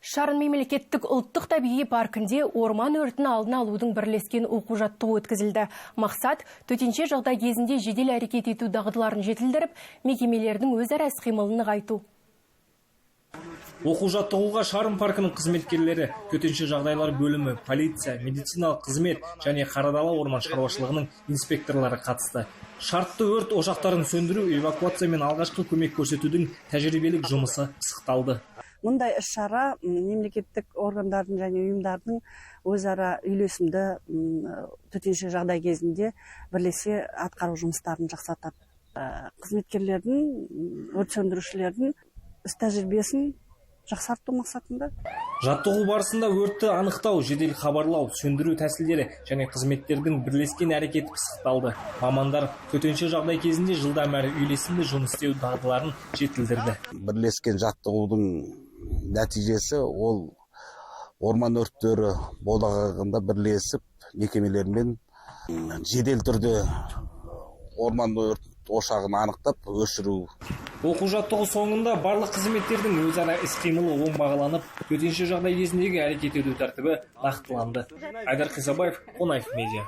Шарын мемлекеттік ұлттық табиғи паркінде орман өртін алдын алудың бірлескен оқу жаттығуы өткізілді. Мақсат – төтенше жағдай кезінде жедел әрекет ету дағдыларын жетілдіріп, мекемелердің өзара іс-қимылын нығайту. Оқу жаттығуға Шарын паркінің қызметкерлері, төтенше жағдайлар бөлімі, полиция, медициналық қызмет және Қарадала орман шаруашылығының инспекторлары қатысты. Шартты өрт ошақтарын сөндіру, эвакуация мен алғашқы көмек көрсетудің тәжірибелік жұмысы пысықталды. Мұндай іс шара мемлекеттік органдардың және ұйымдардың өзара үйлесімді төтенше жағдай кезінде бірлесе атқару жұмыстарын жақсартады. Қызметкерлердің, өрт сөндірушілердің іс тәжірибесін жақсарту мақсатында. Жаттығу барысында өртті анықтау, жедел хабарлау, сөндіру тәсілдері және қызметтердің бірлескен әрекеті пысықталды. Мамандар төтенше жағдай кезінде жылдам әрі үйлесімді жұмыс істеу дағдыларын жетілдірді. Бірлескен жаттығудың нәтижесі ол орман өрттері бола қалғанда бірлесіп мекемелермен жедел түрде орман өрт ошағын анықтап, өшіру. Оқу жаттығу соңында барлық қызметтердің өзара іс-қимылы оң бағаланып, төтенше жағдай кезіндегі әрекет ету тәртібі нақтыланды. Айдар Қисабаев, Қонаев медиа.